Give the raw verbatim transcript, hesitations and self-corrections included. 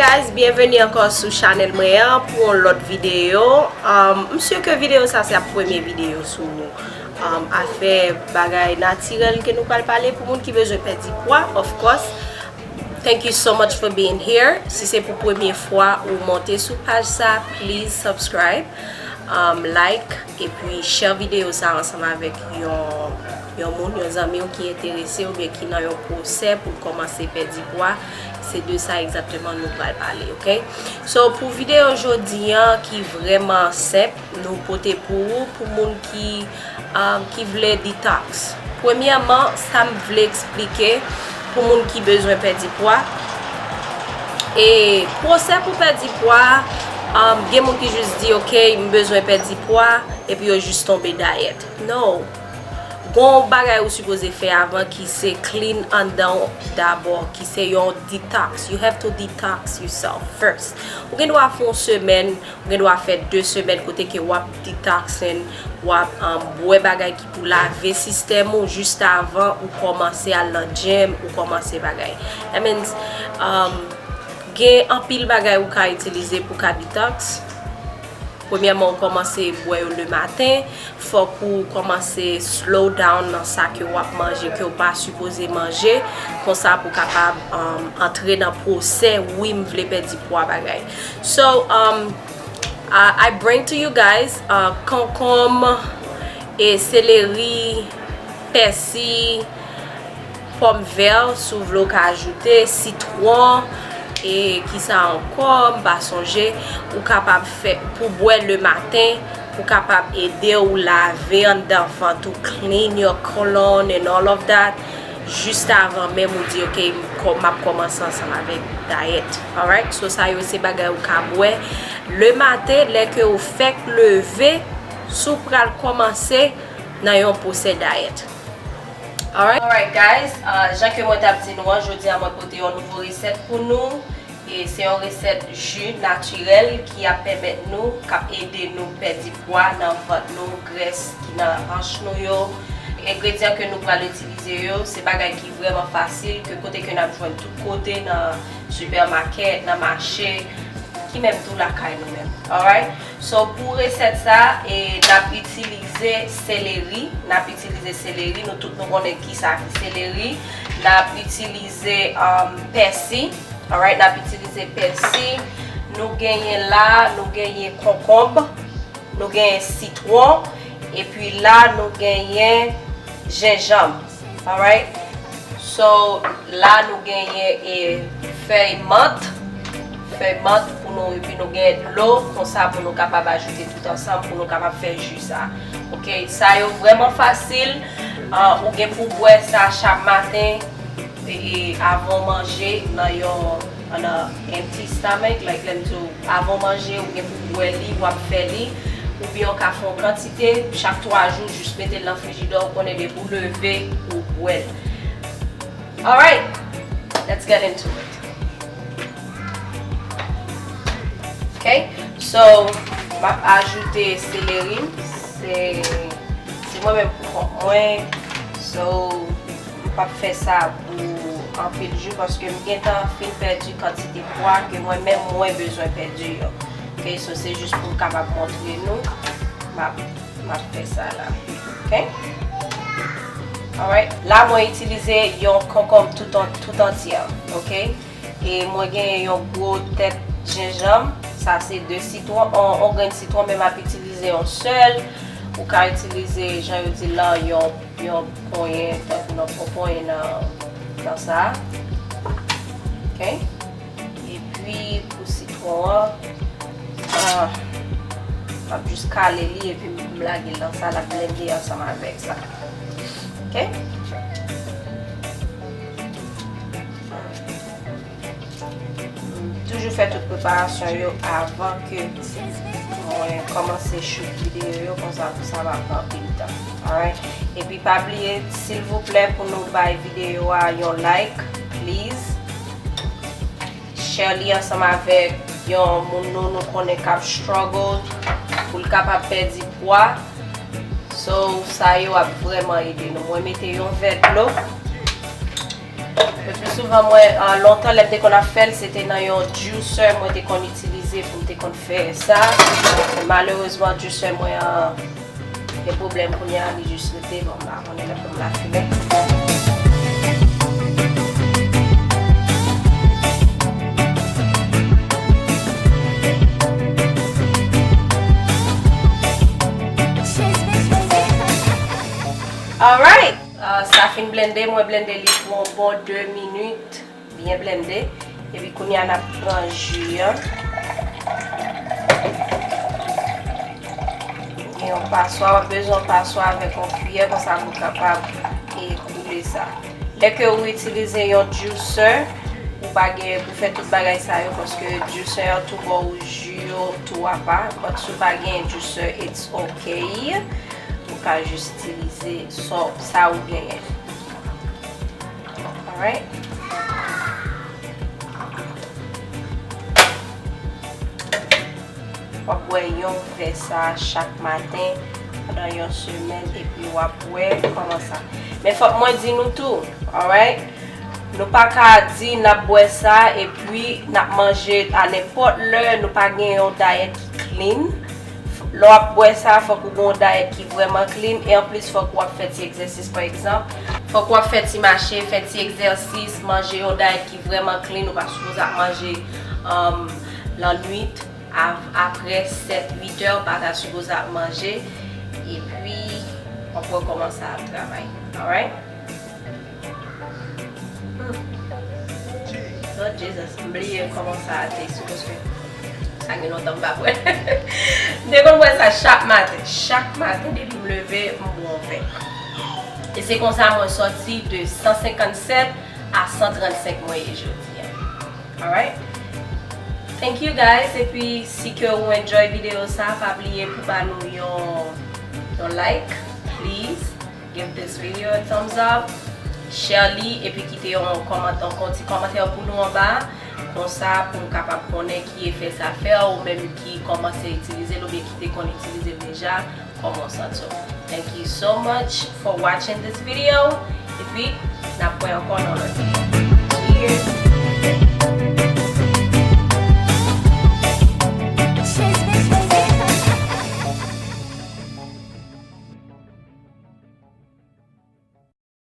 Guys, byenveni ankò sou chanèl mwen an pou yon lòt videyo. Um, m si ke videyo sa se ap premye videyo sou um, afè bagay natirèl ke nou pral pale pou moun ki bezwen pèdi pwa, of course. Thank you so much for being here. Si se pou premye fwa ou monte sou paj sa, please subscribe, um, like, epi share videyo sa ansanm avèk yon, yon moun, yon zanmi w ki enterese oubyen ki nan yon pwosè pou l kòmanse pèdi pwa. Se de sa egzakteman nou pral pale, ok? So, pou videyo jodi an ki vrèman senp, nou pote pou ou, pou moun ki, um, ki vle detox. Premyèman, sa m vle eksplike pou moun ki bezwen pèdi pwa. E pwosè pou pèdi pwa, um, gen moun ki jis di, ok, m bezwen pèdi pwa, epi yo jis tonbe dayèt. No. Gon bagay ou sipoze fè avan ki se clean anndan w dabò, ki se yon detox. You have to detox yourself first. Ou gen dwa fè yon semèn, ou gen dwa fè de semèn kote ke w ap detoxing, w ap um, bwè bagay ki pou lave sistèm ou jis avan ou kòmanse al nan gym, ou kòmanse bagay. That means, um, gen anpil bagay ou ka itilize pou ka detox. Premyèman, ou kòmanse bwè yo le maten, fòk ou kòmanse slow down nan sa ke w ap manje, ke w pa sipoze manje, konsa pou w kapab um, antre nan pwosè, wi, m vle pèdi pwa bagay. So, um, I, I bring to you guys uh, konkonm, e seleri, pèsi, pòm vè, si w vle w ka ajoute, sitwon, e kisa ankò, m pa sonje, ou kapab fè pou bwè le maten, pou kapab ede w lave anndan vant ou, clean your colon and all of that, jis avan menm ou di, ok, m kò- m ap kòmanse ansanm avèk dayèt. Alright? So, sa yo se bagay ou ka bwè le maten, lè ke ou fèk leve, si w pral kòmanse nan yon pwosè dayèt. Alright? Alright, guys, uh, jan ke mwen t ap di nou an, jodi a mwen pote yon nouvo resèt pou nou. E se yon resèt ji natirèl ki ap pèmèt nou, k ap ede nou pèdi pwa nan vant nou, grès ki nan hanch nou yo. Engredyan ke nou pral itilize yo, se bagay ki vrèman fasil, ke kote ke n ap jwenn tout kote, nan sipèmakèt, nan mache, ki menm tou lakay nou menm. Alright? So, pou resèt sa, e, n ap itilize seleri. N ap itilize seleri. Nou tout nou konnen kisa ki seleri. N ap itilize um, pèsi. Alright, n ap itilize pèsi. Nou genyen la, nou genyen konkonb. Nou genyen sitwon. Epi la, nou genyen jenjanm. Alright? So, la nou genyen e fèy mant, fèy mant pou nou, epi nou genyen dlo, konsa pou nou kapab ajoute tout ansanm, pou nou kapab fè ji sa. Ok, sa yo vrèman fasil. Ah, ou gen pou bwè sa chak maten, e, e, avan w manje, nan yon, on a empty stomach, like, lè m di w, avan w manje, ou gen pou bwè li, w ap fè li, oubyen w ka fè yon kantite, chak twa jou, jis mete l nan frijidè, ou konnen depi w leve, ou bwè l. Alright, let's get into it. Ok, so, m ap ajoute seleri m, se, se mwen menm pou kont mwen, so, m p ap fè sa pou anpil jou, paske m gentan fin pèdi kantite pwa ke mwen menm mwen bezwen pèdi yo. Ok, so se jis pou m kapab montre nou. M ap, m ap fè sa la. Ok? Alright. La, mwen itilize yon konkonm tout an, tout antye. Ok? E mwen genyen yon gwo tèt jenjanm. Sa se de sitwon, on, on grenn sitwon, men m ap itilize yon sèl. Ou ka itilize, jan yo di la, yon, yon ponyen, tankou nan pon ponyen nan, nan sa. Ok? Epi pou sitwon an, ah, m ap jis kale li epi m lage l nan sa, l ap blende ansanm avèk sa. Ok? Toujou fè tout preparasyon yo avan ke mwen kòmanse shoot videyo yo, konsa pou sa pa pran anpil tan. Alright? Epi pa bliye, silvouplè, pou nou bay videyo a yon like, please. Share li ansanm avèk yon moun nou, nou konnen k ap struggle pou l kapab pèdi pwa. So, sa yo ap vrèman ede nou. Mwen mete yon vè dlo. Le pli souvan, mwen, ah, lontan, lè m te konn ap fè l, se te nan yon juicer mwen te konn itilize pou m te konn fè sa. Men malerezman, juicer mwen an gen pwoblèm kounye a, li jis rete, bon, m pa konnen lè pou m la fimen. Alright! Ah, sa fin blende, mwen blende li pou yon bon de minit. Byen blende. Epi kounye a n ap pran ji an. Gen yon paswa, w ap bezwen yon paswa avèk yon kiyè konsa pou w kapab e koule sa. Lè ke ou itilize yon juicer, ou pa gen pou fè tout bagay sa yo paske juicer an tou ba w ji yo tou apa. But si w pa gen juicer, it's okay. Ou ka jis itilize sa, sa ou genyen. Alright. W ap bwè yon vè sa chak maten pandan yon semèn, epi w ap wè kòman sa. Men fòk mwen di nou tou, alright? Nou pa ka di n ap bwè sa epi n ap manje a nenpòt lè, nou pa gen yon dayèt ki clean. Lè w ap bwè sa, fòk ou gen yon dayèt ki vrèman clean, e anplis fòk w ap fè ti egzèsis, pa egzanp. Fòk w ap fè ti mache, fè ti egzèsis, manje yon dayèt ki vrèman clean, ou pa sipoze ap manje, um, lannwit, av-, apre sèt, uit è, ou pa ta sipoze ap manje, epi w ap wè kòman sa ap travay. Alright? Hmm. Lord Jesus, m bliye kòman sa a te sipoze. Sa gen lontan m pa bwè. M te konn bwè sa chak maten. Chak maten, depi m leve, m bwè yon vè. E se konsa mwen sòti de san senkannsèt a san trannsenk mwen ye jodi a. Alright? Thank you, guys. Epi, si ke ou enjoy videyo sa, pa bliye pou ba nou yon, yon like, please. Give this video a thumbs up, share li, epi kite yon kòmantè, yon ti kòmantè pou nou anba. Konsa, pou m kapab konnen ki efè sa fè, ou menm ki kòmanse itilize l, oubyen ki te konn itilize l deja, kòman w santi w. Thank you so much for watching this video. Epi, n ap wè ankò nan lòt videyo. Cheers!